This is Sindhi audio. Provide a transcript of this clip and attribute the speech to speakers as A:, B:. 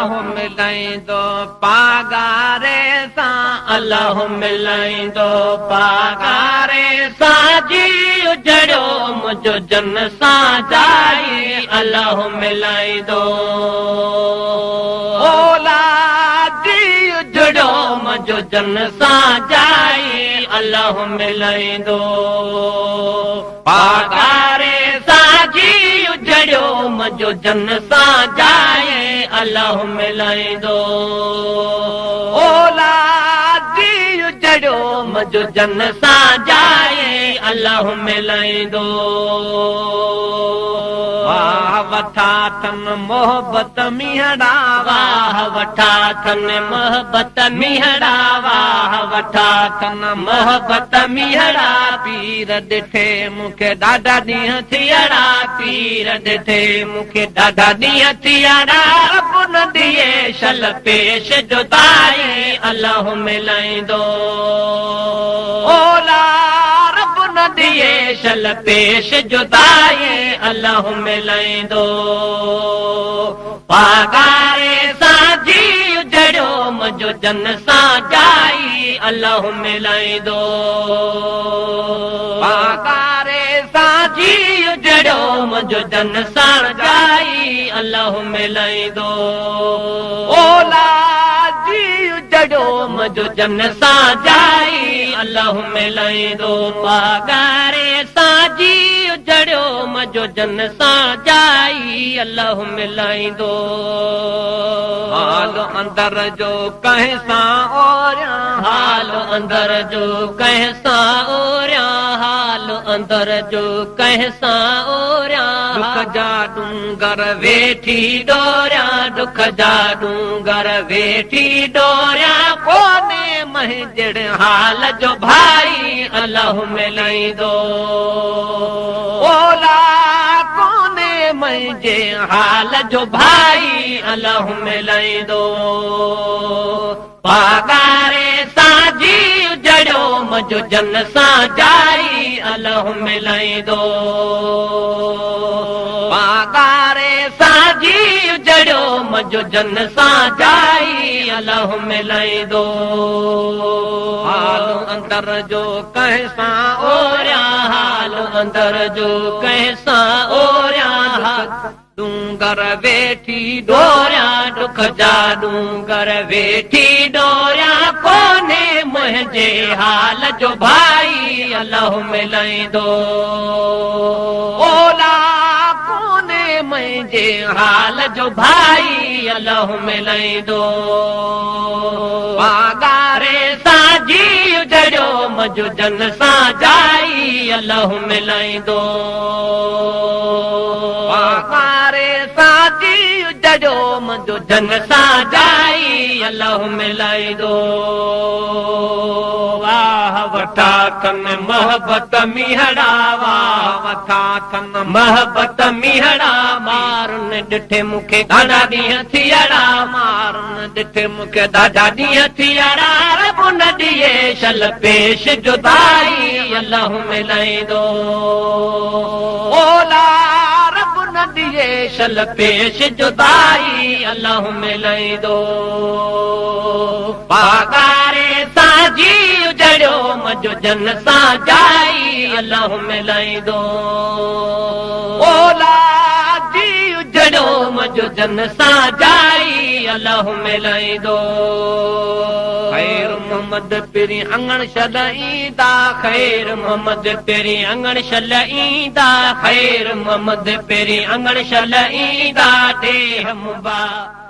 A: الله ملائيندو پاڳاري سان، الله ملائيندو پاڳاري سان، جيءُ جڙيو منهنجو جن سان جائي، الله ملائيندو. اولا جيءُ جڙيو منهنجو جن سان جائي، الله ملائيندو. پاڳاري سان جيءُ جڙيو منهنجو جن سان جائي، الله ملائيندو. اولا جيءُ جڙيو منهنجو جن سان جائي، الله ملائيندو. واهه وٺا ٿن محبت مينهڙا، واهه وٺا ٿن محبت مينهڙا، واهه وٺا ٿن محبت مينهڙا. پير ڏٺي مون کي ڏاڍا ڏينهن ٿيڙا، پير ڏٺي مون کي ڏاڍا ڏينهن ٿيڙا. رب نه ڏئي شل پيش جدائي، الله ملائيندو. اولا رب نه ڏئي شل پيش جدائي، الله ملائيندو. پاڳاري سان جيءُ جڙيو منهنجو جن سان جائي، الله ملائيندو. پاڳاري سان جيءُ جڙيو منهنجو جن سان جائي، الله ملائيندو. اولا جيءُ جڙيو منهنجو جن سان جائي، الله ملائيندو. پاڳاري سان جيءُ جڙيو منهنجو جن سان جائي، الله ملائيندو. حال اندر جو ڪنهن سان اوريان، حال اندر جو ڪنهن سان اوريان، حال اندر جو ڪنهن سان اوريان. ڏک جا ڏونگر ويٺي ڏوريان، ڏک جا ڏونگر ويٺي ڏوريان. ڪونهي منهنجڙ حال جو ڀائي، الله ملائيندو. اولا ڪونهي منهنجي حال جو ڀائي، الله ملائيندو. پاڳاري سان جيءُ جڙيو منهنجو جن سان جائي، الله ملائيندو. پاڳاري سان جيءُ جڙيو منهنجو جن سان جائي، الله ملائيندو. حال اندر جو ڪنهن سان اوريان، حال اندر جو ڪنهن سان اوريان. ڏونگر ويٺي ڏوريان، ڏک جا ڏونگر ويٺي ڏوريان. ڪونهي منهنجي حال جو ڀائي، الله ملائيندو. اولا ڪونهي منهنجي حال جو ڀائي، الله ملائيندو. پاڳاري سان جيءُ جڙيو منهنجو جن سان جائي، الله ملائيندو. پاڳاري سان جيءُ جڙيو منهنجو جن سان جائي، الله ملائيندو. واهه وٺا ٿن محبت مينهڙا، واهه وٺا ٿن محبت مينهڙا. مارن ڏٺي مون کي ڏاڍا ڏينهن ٿيڙا، مارن ڏٺي مون کي ڏاڍا ڏينهن ٿيڙا. رب نه ڏئي شل پيش جدائي، الله ملائيندو. اولا رب نه ڏئي شل پيش جدائي، الله ملائيندو. پاڳاري سان جيءُ جڙيو منهنجو جن سان جائي، الله ملائيندو. اولا جيءُ جڙيو منهنجو جن سان جائي، الله ملائيندو. خير محمد پرين اڱڻ شل ايندا، خير محمد پرين اڱڻ شل ايندا، خير محمد پرين اڱڻ شل ايندا. ڏيهه مبارڪ.